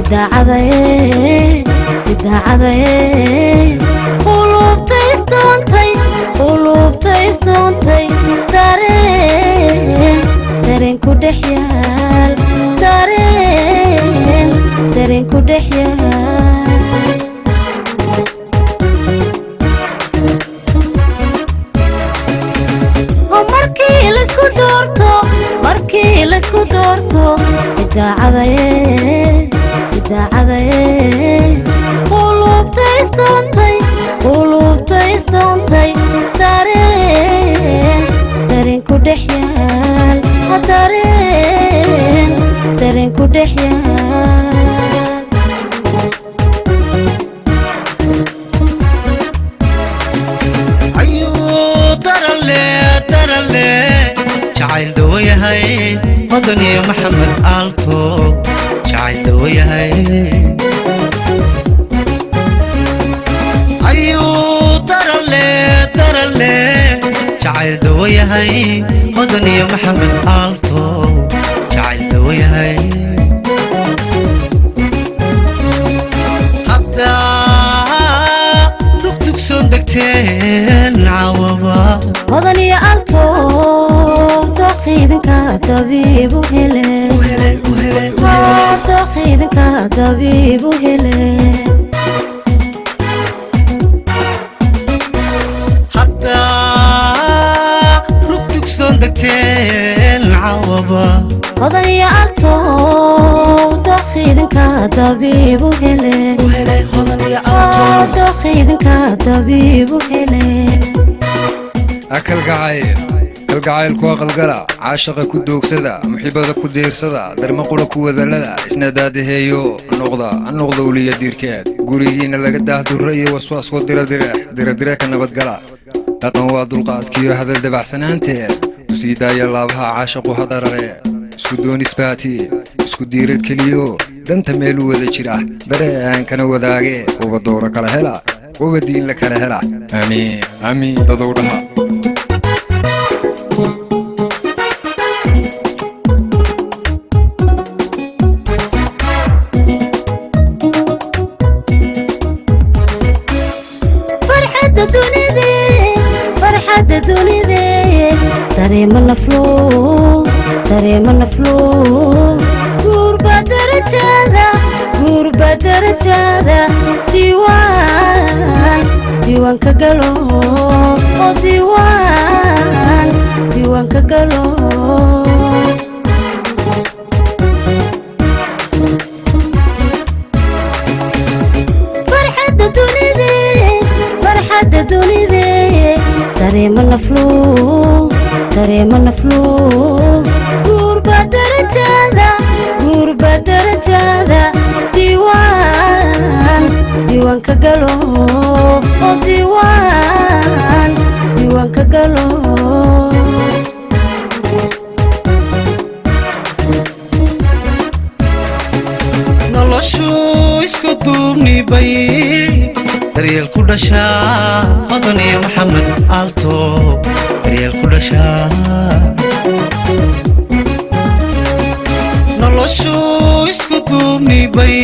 Sidaacadaye, sidaacadaye, qulubta isdoontay, qulubta isdoontay, dareen, dareen ku dhex yaal, dareen, dareen ku dhex yaal. Oo markii laysku doorto, markii laysku doorto, sidaacadaye, sidaacadaye, qulubta isdoontay, qulubta isdoontay, dareen, dareen ku dhex yaal, dareen, dareen ku dhex yaal. Ayuu daralle, daralle, jacayl dawo yahay, Hodan iyo Maxamed Aalto, jacayl dawo yahay. Ayuu daralle, daralle, jacayl dawo yahay, Hodan iyo Maxamed Aalto, jacayl dawo yahay. Hadda rugdugsoon degteen caawaba. Hodan iyo Alto, dooqiidinka dabiibu hele, dooqiidinka dabiibu hele. Hadda rugdugsoon degteen caawaba. Hodan iyo Alto, dooqiidinka dabiibu hele, dooqiidinka dabiibu hele. Kalgacayl, kalgacaylku aqalgala, caashaqa ku doogsada, muxibada ku diirsada, darma qura ku wadalada, isna daadaheeyo, noqda noqda uliya diirkeed, gurigiina laga daahdurra iyo waswaasoo diradire diradire ka nabadgala. Dhaqan waa dulqaadkiyo hadal dabacsanaanteed, u sii daaya laabaha caashaqu hadarare, isku doonisbaati, isku diirad keliyo, danta meel u wada jira, dareenkana wadaage, uba dooro kala hela, uba diin la kala hela. Amiin, amiin, dadow dhaha. Farxadda dunide, farxadda dunide, dareema naflo, dareema naflo, guurba darajada, guurba darajada, diiwaan, diiwaanka galo, oo diiwaan, diiwaanka galo. Farxadda dunide, farxadda dunide, dareema naflo, dareema naflo, guurba darajada, guurba darajada, diiwaan, diiwaanka galo, oo diiwaan, diiwaanka galo. Noloshu isku duubnibay daryeel ku dhashaa, Hodan iyo Maxamed Aalto, daryeel ku dhashaa. Noloshu isku duubnibay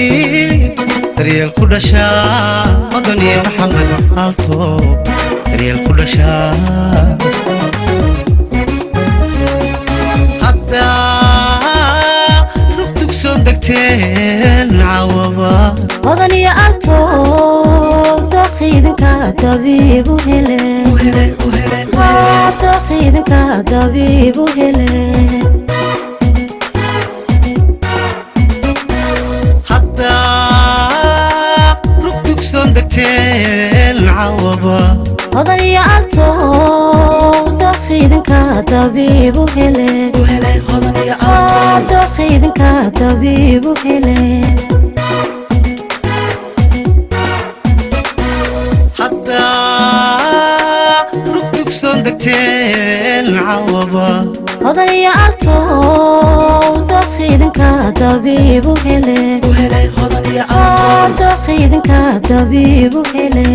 daryeel ku dhashaa, Hodan iyo Maxamed Aalto, daryeel ku dhashaa. Hadda rugdugsoon degteen caawaba. Hodan iyo Alto, dooqiidinka dabiibu hele, dooqiidinka dabiibu hele. Hadda rugdugsoon degteen caawaba. Hodan iyo Alto, dooqiidinka dabiibu hele, dooqiidinka dabiibu hele. Hadda rugdugsoon degteen caawaba. Hodan iyo Alto, dooqiidinka dabiibu hele, dooqiidinka dabiibu hele.